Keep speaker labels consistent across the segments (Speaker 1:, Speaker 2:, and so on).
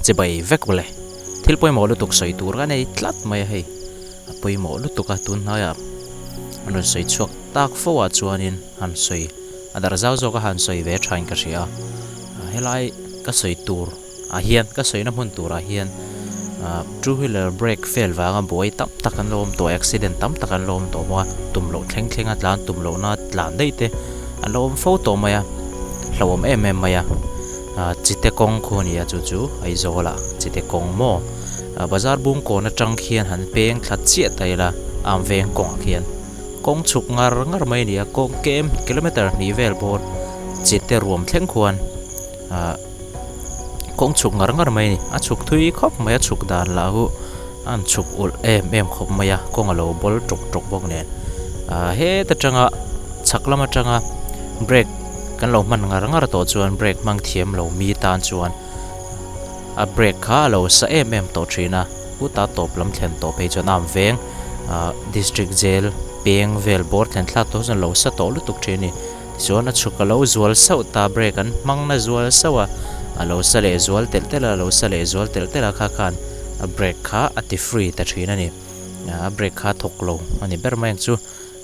Speaker 1: Chibai vek ule. Thil pawimawh lutuk sawi tur ka nei tlat mai a hei. A pawimawh lutuk a tun hnaiah an rawn sawi chhuak tak fo ah chuanin han sawi a darh zau zawk a han sawi ve thain ka hria a. Helai ka sawi tur ah hian ka sawina hmun turah hian ah two wheeler brake fail vanga buai tam tak an lo awm tawh a accident tam tak an lo awm tawh bawk a tum loh thleng thleng a tlan tum lohna tlan daih te an lo awm fo tawh mai a hlauhawm em em mai a ah chite kawng khu a ni a chu chu Aizawl ah chite kawng maw ah bazar bung kawn atang khian han peng thla chiah ta ila am veng kawngah khian kawng chhuk ngar ngar mai a ni a kawng kem kilometer hnih vel bawr chite ruam thleng khuan ah. Kawng chhuk ngar ngar mai a ni. A chhuk thui khawp mai a chhuk dan lah hu a han chhuk ulh em em khawp mai a kawng a lo bawl tawk tawk bawk nen. Ahh heta tanga chhak lam atanga brake kan lo hman ngar ngar tawh chuan brake hmang thiam lo mi tan chuan a brake kha a lo sa em em tawh thin a huta tawp lam thlen tawh phei chuan a awm veng ahh district jail peng vel bawr thlen thlak tawh chuan a lo sa tawh lutuk thin a ni. Tichuan a chhuk a lo zual sauh ta, brake an hmang na zual sauh a, a lo sa leh zual telh telh a, a lo sa leh zual telh telh a, kha khan a brake kha a ti free ta thin a ni. A brake kha a thawk lo a ni ber mai ang chu,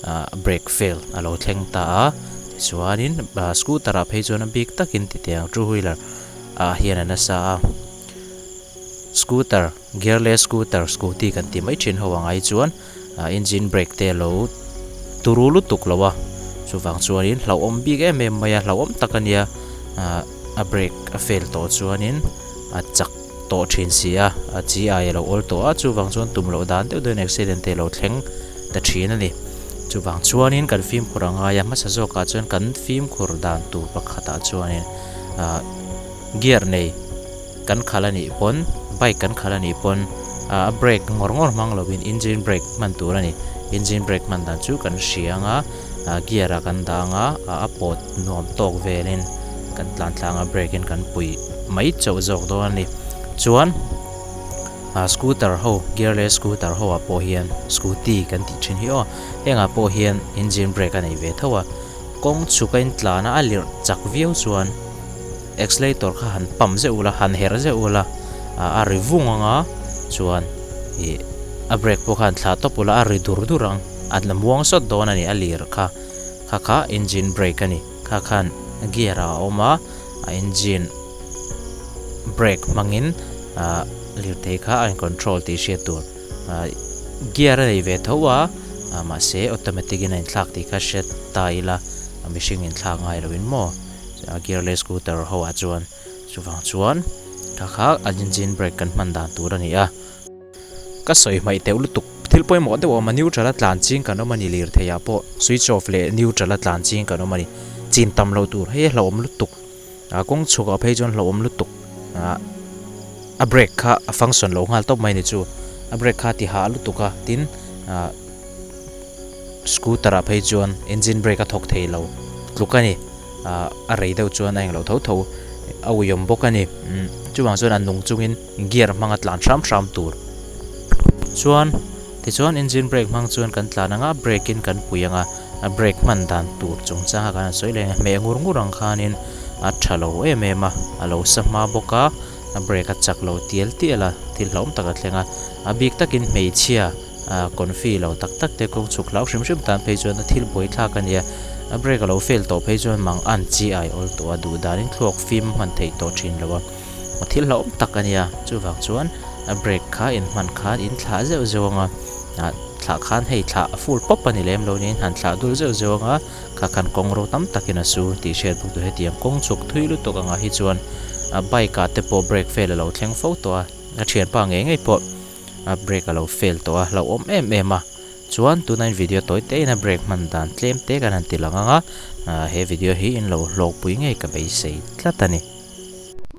Speaker 1: a brake fail a lo thleng ta a, tichuanin scooter ah phei chuan a bik takin ti teh ang two wheeler ah hian a nasa a, scooter gearless scooter scooty kan tih mai thin ho ang ai chuan Engine brake te alo turu lutuk lo a, chuvang chuanin hlauhawm bik em em mai a, hlauhawm tak a nia, a brake a fail tawh chuanin a chak tawh thin si a, a chi ai alo awl tawh a, chuvang chuan tum loh dan deuh deuhin accident te alo thleng ta thin a ni. Chuvang chuanin kan fimkhur a ngai a, hmasa zawkah chuan kan fimkhur dan tur pakhatah chuanin gear nei kan khalh a nih pawn bike kan khalh a nih pawn ah a brake ngawr ngawr hmang lovin engine brake hman tur a ni engine brake hman dan chu kan hria ang a ah gear ah kan dah ang a ah a pawt nuam tawk velin kan tlan tlang a brake in kan puih mai chauh zawk dawn a ni chuan ah scooter ho gearless scooter ho ah pawh hian scooty kan tih thin hi aw hengah pawh hian engine brake a nei ve tho a kawng chhuk a intlan a a lirh chak viau chuan. Accelerator kha han pump zeuh ula, han herh zeuh ula, a ri vung ang a, chuan ih a brake pawh kha han thlah tawp ula a ri dur dur ang, a la muang sawt dawn a ni a lir kha, kha kha engine brake a ni, kha khan gear ah a awm a, a engine brake hmangin ah lirthei kha a in control tih hriat tur, ah gear a nei ve tho a, mahse automatic in a inthlak tih kha hriat ta ila mihring inthlak ngai loin maw. A gearless scooter ho ah chuan chuvang chuan kha kha a engine brake kan hman dan tur a ni a. Ka sawi hmaih teuh lutuk thil pawimawh deuh a awm a neutral a tlan ching kan awm a ni lirthei ah pawh switch off leh neutral a tlan ching kan awm a ni chin tam loh tur hei a hlauhawm lutuk a kawng chhuk ah phei chuan hlauhawm lutuk ah a brake kha a function lo nghal tawp mai a ni chu a brake kha a ti hah lutuk a tin ah. Scooter ah phei chuan engine brake a thawk thei lo tluk a ni ah a rei deuh chuan a englo tho tho a uiawm bawk a ni umm chuvang chuan a nung chungin gear hmanga tlan hram hram tur chuan tichuan engine brake hmang chuan kan tlan anga brake in kan pui anga a brake hman dan tur chungchang a kan han sawi leh ang hmeh ngur ngur ang khanin a tha lo em em a a lo sa hma bawk a a brake a chak lo tial tial a thil hlauhawm tak a thleng a a bik takin hmeichhia. Ah confi lo tak tak te kawng chhuk hlau hrim hrim tan phei chuan a thil buai thlak a nia. A brake a lo fail tawh phei chuan mang an chi ai awl tawh a duh danin thluak fim hman theih tawh thin lo a. A thil hlauhawm tak a nia. Chuvang chuan a brake kha in hman khan in thlah zeuh zeuh ang a. Ah thlah khan hei thlah a full pawp a ni lem lo niin han thlah dul zeuh zeuh ang a. Kha khan kawng ro tam takin a su tih hriat bawk tur hetiang kawng chhuk thui lutuk angah hi chuan a bike ah te pawh brake fail a lo thleng fo tawh a. A thianpa ngei ngei pawh. A brake a lo fail tawh a hlauhawm em em a chuan tuna in video tawi te in a brake hman dan tlem te kan han ti lang ang a ah he video hi in lo hlawkpui ngei ka beisei tlat a ni.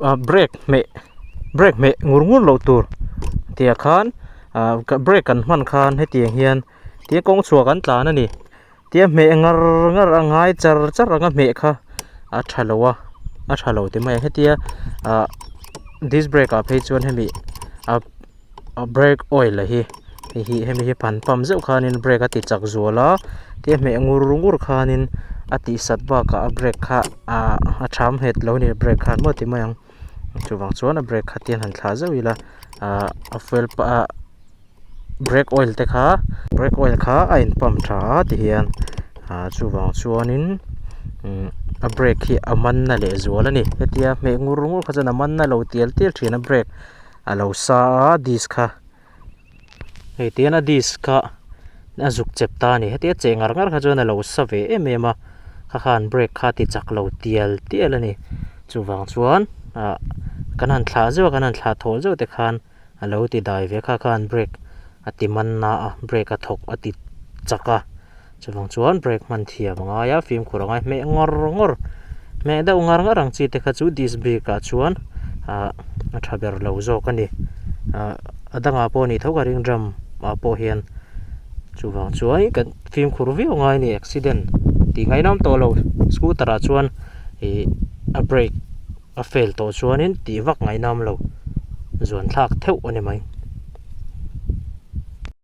Speaker 2: Ah brake hmeh brake hmeh ngur ngur loh tur tih ah khan ah brake kan hman khan hetiang hian tia kawng chhuah kan tlan a ni tia hmeh ngar ngar a ngai char char anga hmeh kha a tha lo a a tha lo ti mai ang hetia ah disc brake ah phei chuan hemi ah a brake oil a hi hei hi hemi hi han pump zeuh khanin brake a ti chak zual a tia hmeh ngur ngur khanin a tih sat bakah a brake kha ah a tham nghet lo a ni brake khan maw ti mai ang. Chuvang chuan a brake kha tian han thlah zauh ila ah a fuel ah brake oil te kha brake oil kha a in pump tha a tihian ah chuvang chuanin umm a brake hi a man na leh zual a ni hetia hmeh ngur ngur kha chuan a man na lo tial tial thin a brake a lo sa a disc kha hei tihian a disc kha a zuk chep ta a ni hetia cheh ngar ngar kha chuan a lo sa ve em em a kha khan brake kha ti chak lo tial tial a ni chuvang chuan ah kan han thlah zeuh a kan han thlah thawl zeuh te khan. A lo ti dai ve kha khan brake a ti man na a brake a thawk a ti chak a chuvang chuan brake hman thiam a ngai a fimkhur a ngai hmeh ngawr ngawr hmeh deuh ngar ngar ang chi te kha chu disc brake ah chuan ah a tha ber lo zawk a ni ah a dangah pawh a nih tho ka ring drum ah pawh hian chuvang chuan kan fimkhur viau ngai a ni accident tih ngaihnawm tawh lo scooter ah chuan ih a brake. A fail tawh chuanin tih vak ngaihnam lo zuan thlak theuh a ni mai.